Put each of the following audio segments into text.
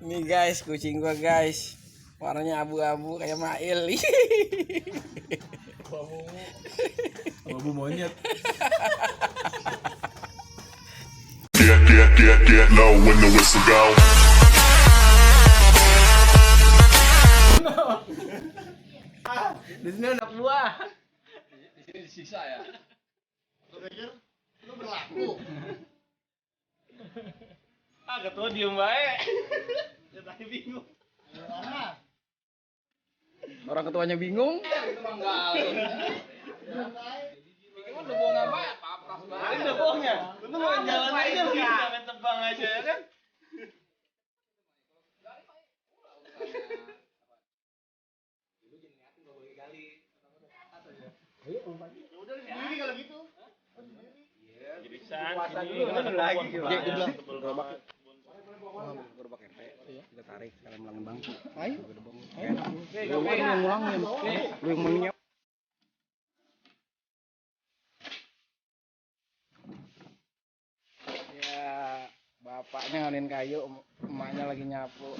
Nih guys, kucing gua guys. Warnanya abu-abu kayak Mail. Abu monyet. Get low when the whistle go. Di sini anak buah. Di sini disiksa ya. Lu pikir lu berlaku? Ketua diem baik. Ya tadi bingung. Mana? Orang ketuanya bingung. Itu manggal. Pikir udah bohong apa ya? Papras banget. Udah bohong ya? Lu mau jalan aja lu jangan tebang aja ya kan? Udah sendiri kalau gitu. Puasa dulu kan lagi gitu. Gerobak RT. Kita tarik sekalian ngulangin bangku. Ayo. Lu yang ngulangin. Lu yang menyiap. Ya, bapaknya nganin kayu, emaknya lagi nyapu.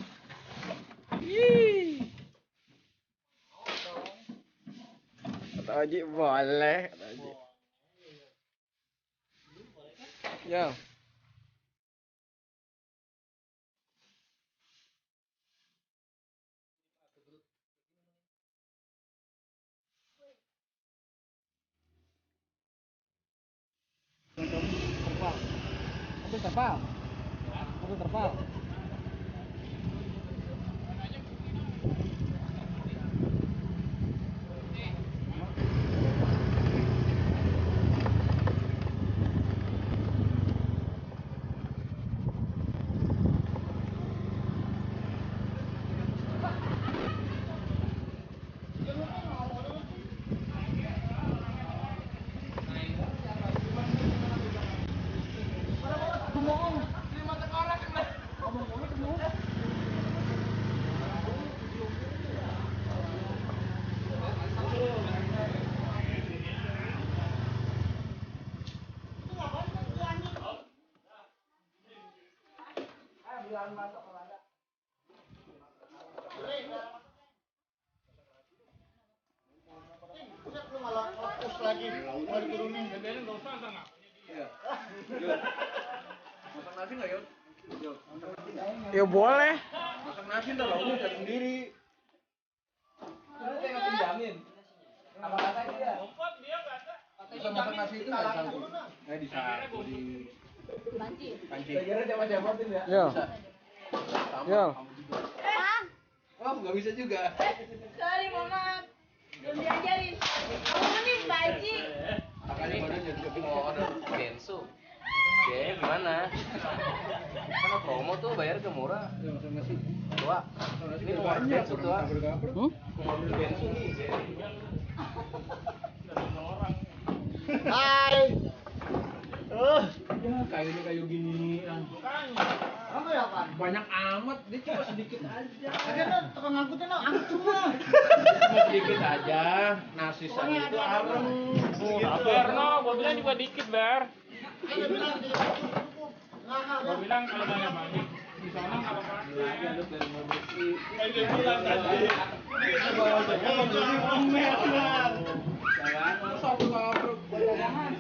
Ih. Kata Oji boleh, kata Oji. Yo. Terpal. Itu terpal. Buset lu malah fokus lagi. Mau diturunin. Masak nasi nggak Yon? Ya boleh. Masak nasi ntar lah, lu cari sendiri. Lu kayak pinjamin. Apa kata dia? Bisa masak nasi itu nggak bisa? Bisa. Di panci. Saya kira jabat-jabatin ya. Yo. Yo. Oh, nggak bisa juga. Sorry mama, belum diajarin. Kamu nih Pak Haji. Makanya baru jadi Order bensu. Oke, gimana? Mana promo tuh bayar ke murah. masak nasi. Tua. Ini mau order bensu tua. Mau order bensu nih. Hai. Kayunya kayu gini. Kamu ya kan? Banyak amat, dia cuma sedikit aja. Ada tuh tukang angkutnya no, angkut semua. Cuma sedikit aja. Nasi sana itu arem. Sabar no, gua bilang juga dikit bar. Ayo bilang di cukup. Gua bilang kalau banyak di sana nggak apa-apa. Lagi ada dari mau bersih. Kayak dia bilang tadi. Jangan satu kapruk. Jangan.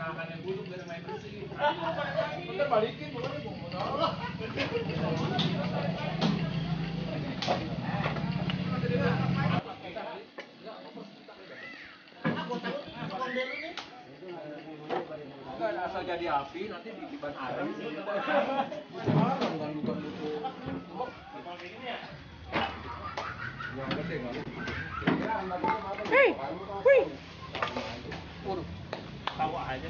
Makan yang busuk biar main bersih. Bentar balikin, bukan gua mau naruh. Enggak ada asal jadi api, nanti di ban arem. Bukan butuh. Hei. Wih. Tawa aja.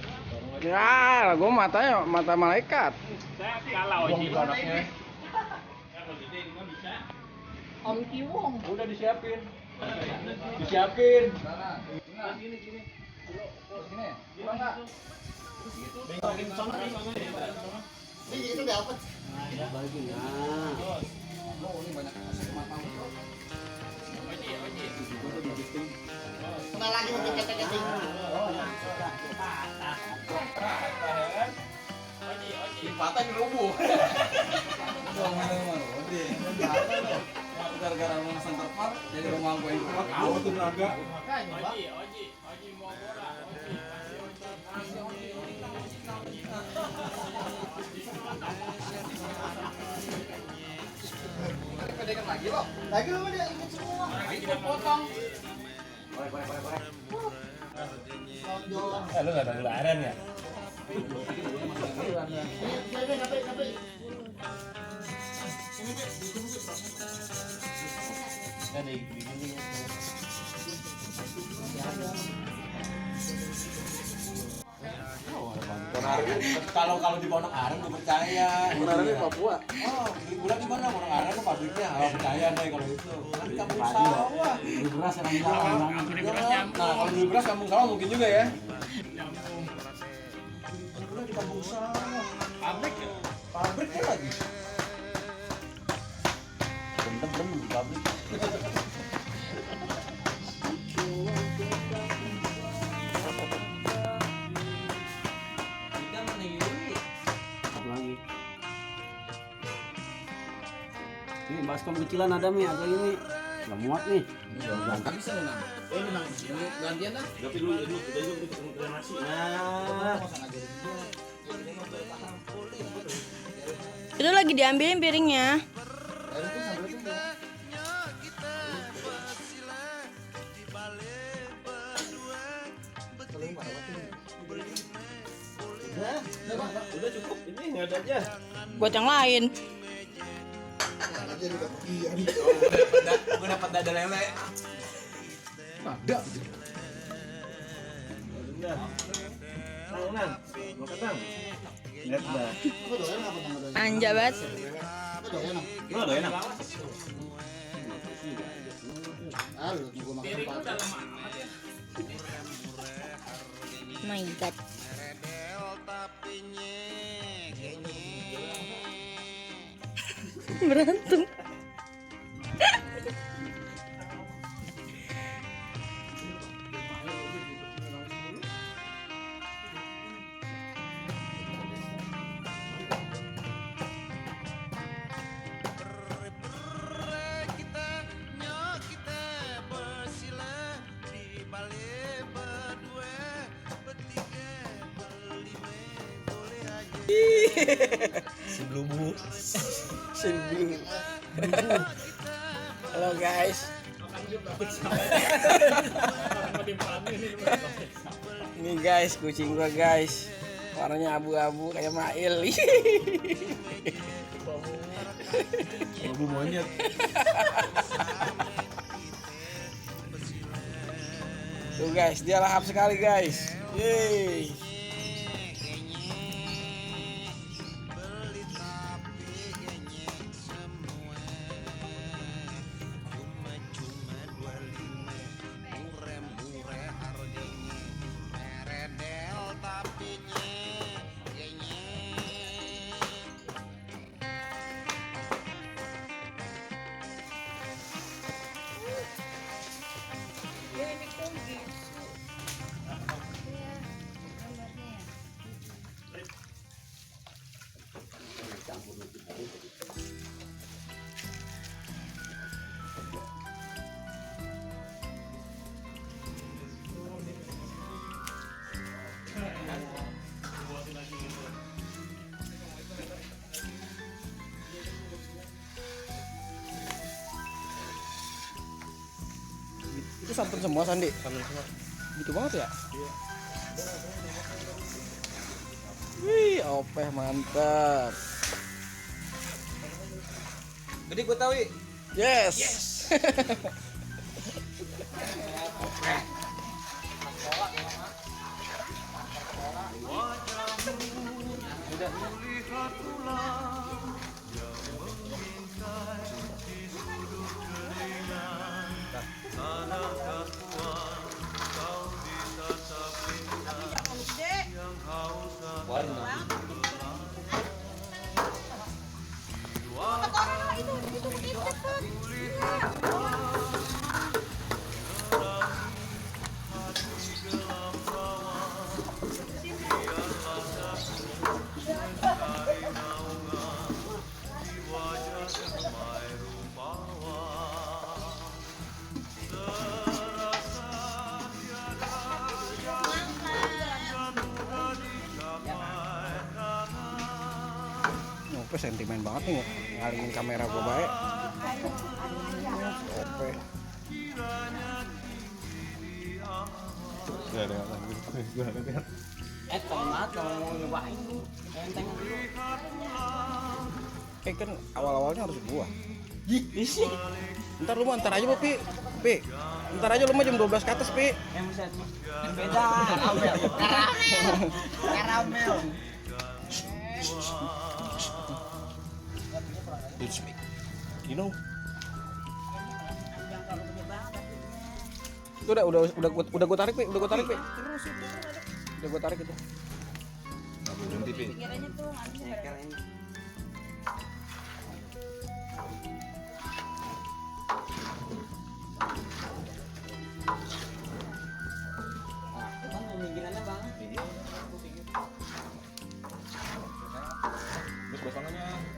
Ya, gua matanya mata malaikat. Saya kalah Oji. Anaknya Om Kiwong. udah disiapin. Disiapin. Sini. Sini. Ini itu dapat. Kena lagi mau ketek-ketek. Patah di rubuh. gara-gara lu center part jadi rumah gue yang kuat awal tuh naga. Makanya, Pak. Oji mau bola, Pedekan lagi lo. Lagi lu dia inget semua. Itu potong. Lu nggak ada ularan ya? Ada gini. Kalau di Pondok Aren gue percaya. Pondok Aren Papua. Oh, liburan di mana Pondok Aren tuh pabriknya. Kalau percaya deh kalau itu. Nanti kampung sawah. Beli beras yang jalan. Nah, kalau beli beras kampung sawah mungkin juga ya. Liburan di kampung sawah. Pabrik ya? Pabriknya lagi. Bener pabrik. Nih baskom kecilan ada nih, agak ini nggak muat nih. Bisa lu nang. Lu nang. Gantian dah. Tapi dulu kita nasi. Nah. Itu lagi diambilin piringnya. Udah cukup, ini nggak ada aja. Buat yang lain. Gue dapat dada lele. Ada. Udah. Tangan. Mau ketang. Lihat dah. Anja banget. Lu ada enak. My God. Berantem. Si Blubu. Halo guys. Ini guys kucing gua guys. Warnanya abu-abu kayak Mail. Blubu monyet. Tuh guys, dia lahap sekali guys. Yeay. Itu santan semua Sandi? Santan semua. Gitu banget ya? Iya. Wih, opeh mantap. Gede gue tahu. Yes. Wajah semai rupawan sentimen banget nih ngalingin kamera gue baik. Oke. Tomat mau nyobain lu. Enteng dulu. Kan awal-awalnya harus gua. Ntar lu mah ntar aja Pi. Ntar aja lu mah jam 12 ke atas, Pi. Buset. Beda. Karamel. You know. Itu udah gua tarik, Pi. Udah gua tarik itu. Berhenti, Pi. Pikirannya tuh nggak Bang, pinggirannya bang. Terus potongannya.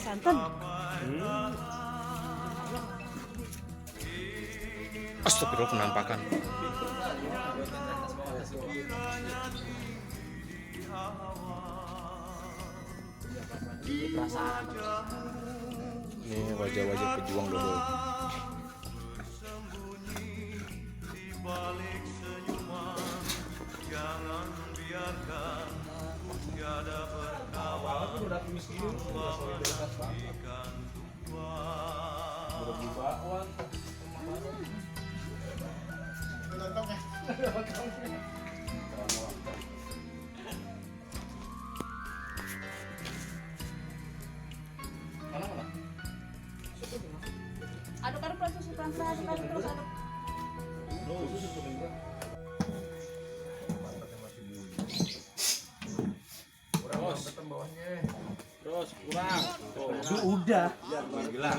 santan. Astagfirullah, penampakan. Ini wajah-wajah pejuang dodol. Aduk-aduk pelan-pelan, aduk terus aduk. Terus kurang. Udah. Bilang.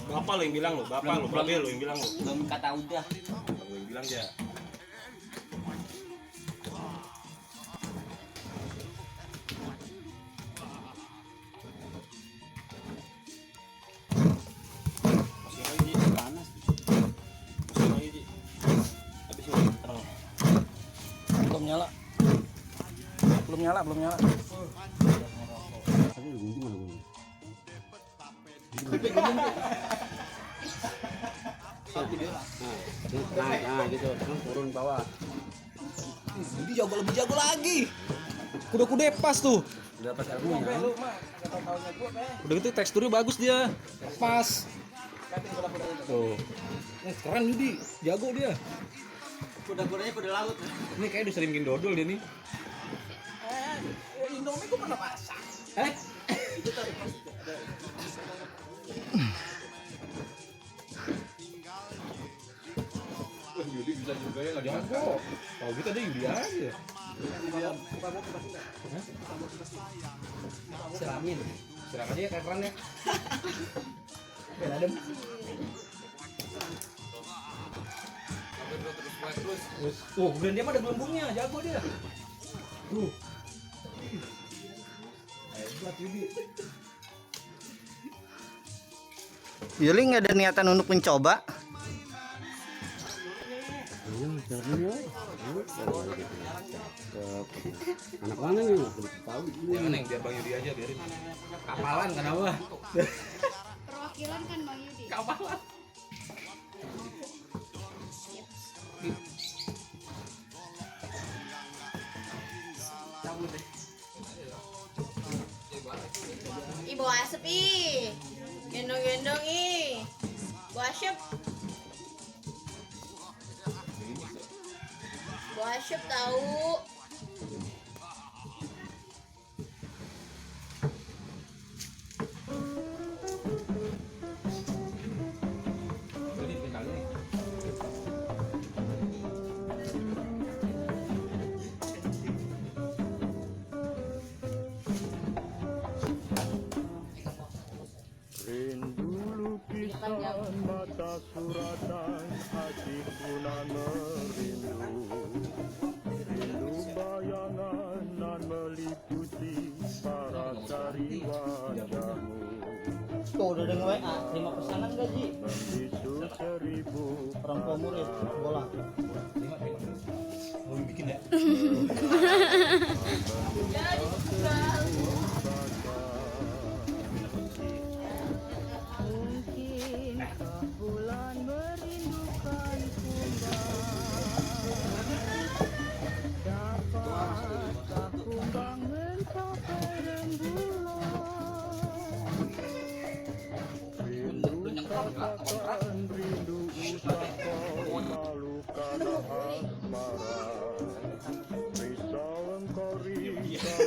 Bapak lo yang bilang lo, babe lo yang bilang lo. Belum kata udah. Lo yang bilang ya. Belum nyala. Nah gitu, terus turun bawah. Jadi lebih jago lagi. Kuda-kuda pas tuh. Udah pas abunya. Udah gitu teksturnya bagus dia. Pas. Tuh. Keren Yudi, jago dia. Kuda-kudanya kuda laut. Ini kayak udah sering bikin dodol dia nih. Indomie gua pernah masak. Itu tadi pas ada. Yudi bisa juga ya nggak jago. Kalau gitu ada Yudi aja. Siramin. Siram aja ya kayak kerannya. Biar adem. Oh, dan dia mah ada gelembungnya, jago dia. Tuh. Hebat Yudi. Yuli nggak ada niatan untuk mencoba. Anak mana nih? Tahu. Jangan yang biar Bang Yudi aja biarin. Kapalan kenapa? Perwakilan kan Bang Yudi. Kapalan. Ih bawa asap ih. Gendong-gendong ih. asyap. Buah asyap tahu. Mata suratan hati punan merindu, rindu bayangan nan meliputi para sari wajahmu. Tuh udah ada WA, terima pesanan gak Ji? Membisu seribu Orang tua murid bola. Mau bikin ya? bulan merindukan dapatkah kumbang mencapai rembulan? Rindu katakan rindu usah kau malu karena asmara. Risau engkau risau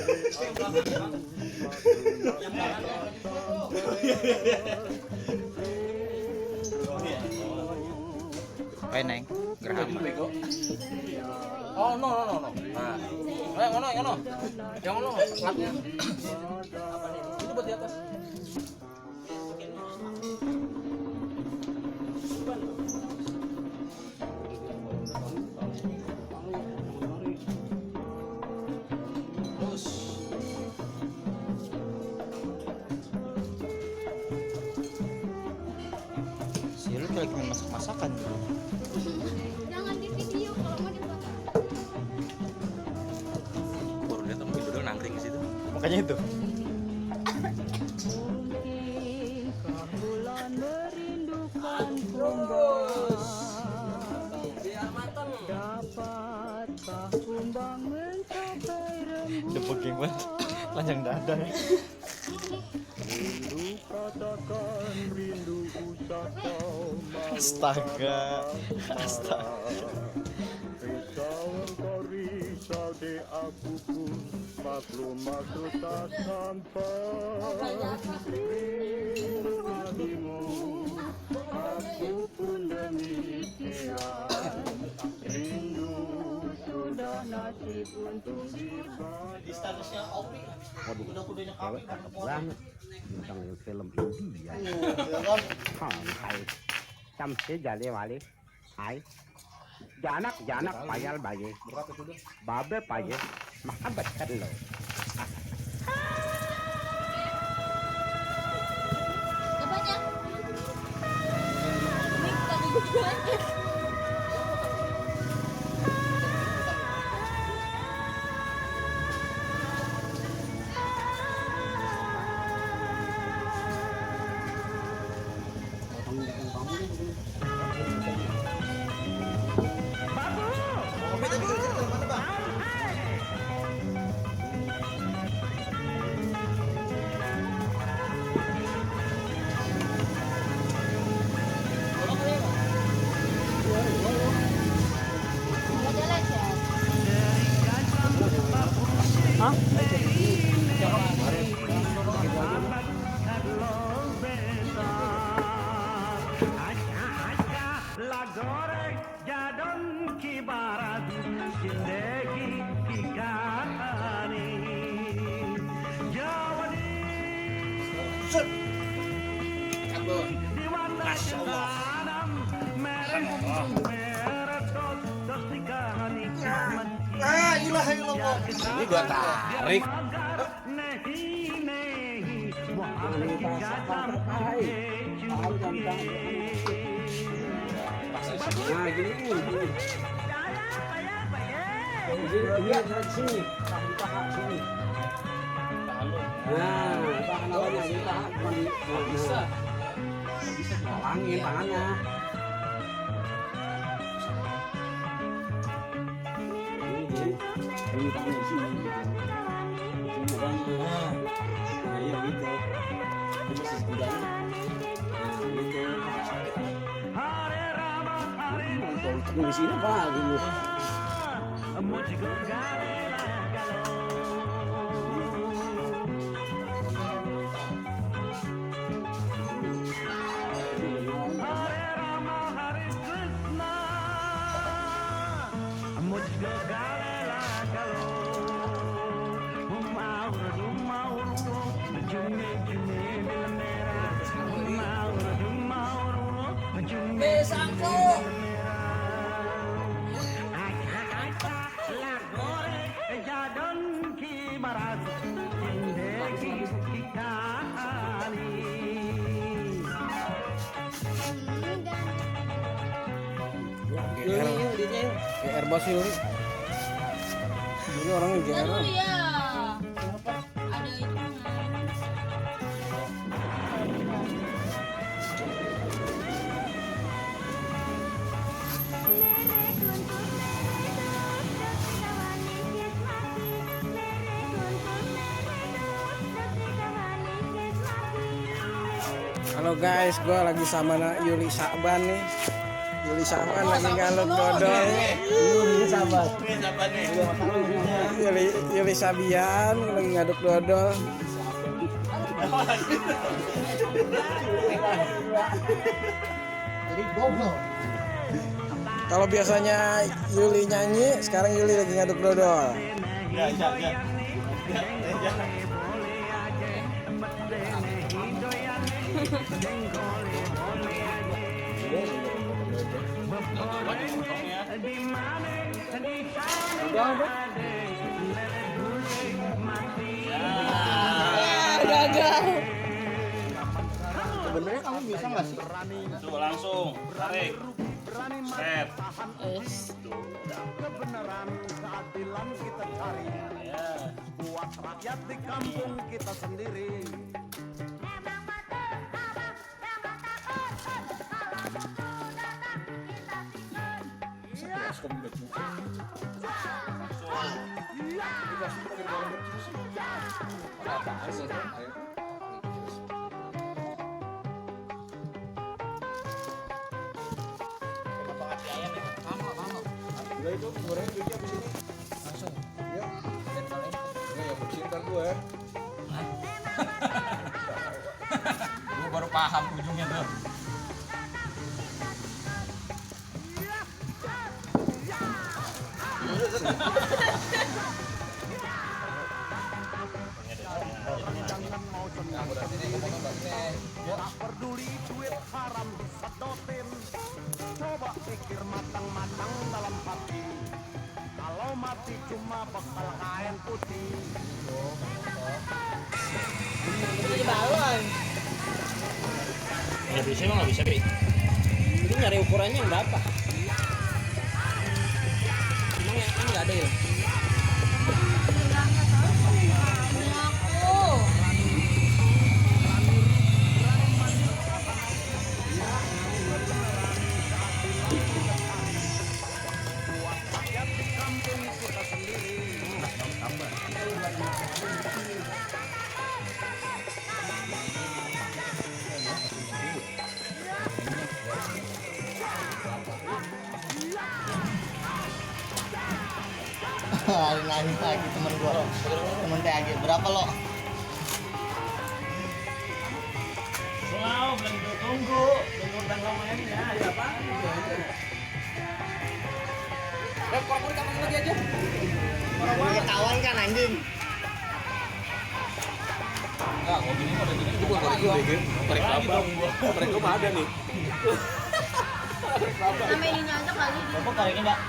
Neng, gerham. Oh no. Nah, yang ono. Ngatnya. Itu buat di atas. Si lu lagi masak-masakan. Jangan di video kalau mau difoto. Baru lihat temen dulu nangkring di situ. Makanya itu. bulan merindukan Biar matang. dapatkah kumbang mencapai rembulan? Depok gimana? Lanjang dada. Rindu katakan rindu usah kau malu. Astaga. Risau engkau risau de aku pun maklum maksud tak sampai. Rindu hatimu aku pun demikian. Rindu sudah nasib untuk Di statusnya Opi. Kuda-kudanya kami kan banget tentang film India. Hai, sampai jadi wali. Hai, janak payal bayi, babe paye, mahabat kan lo. Banyak. Ini tadi gue aja. Ini gua tarik. Nah, gini. Ini ada sini, tahan sini. Nah, tahan awalnya ini tahan. Nggak bisa. Halangin tangannya. Ini tangan di sini. Sini tangannya. Nah, iya gitu. Ini masih setidaknya. Nah, gitu. di sini apa lagi lu? GR bos Yuli. Ini orangnya GR. Baru ya. Ada itu kan. Halo guys, gue lagi sama Yuli Saban nih. Yuli Saban lagi ngaluk dodol. Yuli Sabian lagi ngaduk dodol. Kalau biasanya Yuli nyanyi, sekarang Yuli lagi ngaduk dodol. Gagal. Sebenarnya kamu bisa nggak sih? Tuh langsung tarik. Set. Kebenaran keadilan kita cari. Buat rakyat di kampung kita sendiri. Udah itu gorengnya duitnya di sini. Langsung. Iya. Nah, ya bersihin ntar gue. Gue baru paham ujungnya tuh. Tak peduli duit haram disedotin. Coba pikir matang-matang dalam hati. Kalau mati cuma bekal kain putih. Jadi balon. Ya bisa emang nggak bisa Bi. Ini nyari ukurannya yang berapa? Emang yang kan nggak ada ya? Aku. Lagi temen gua. Temen TAG berapa lo? Selalu belum tunggu tanggal mainnya. Ya apa? Korpor kapan lagi aja? Ketahuan kan anjing. Enggak, kalau gini udah gini. Itu buat korek gue. Korek apa? Korek gue ada nih. Sampai ini nyangkep lagi. Bapak kariknya enggak?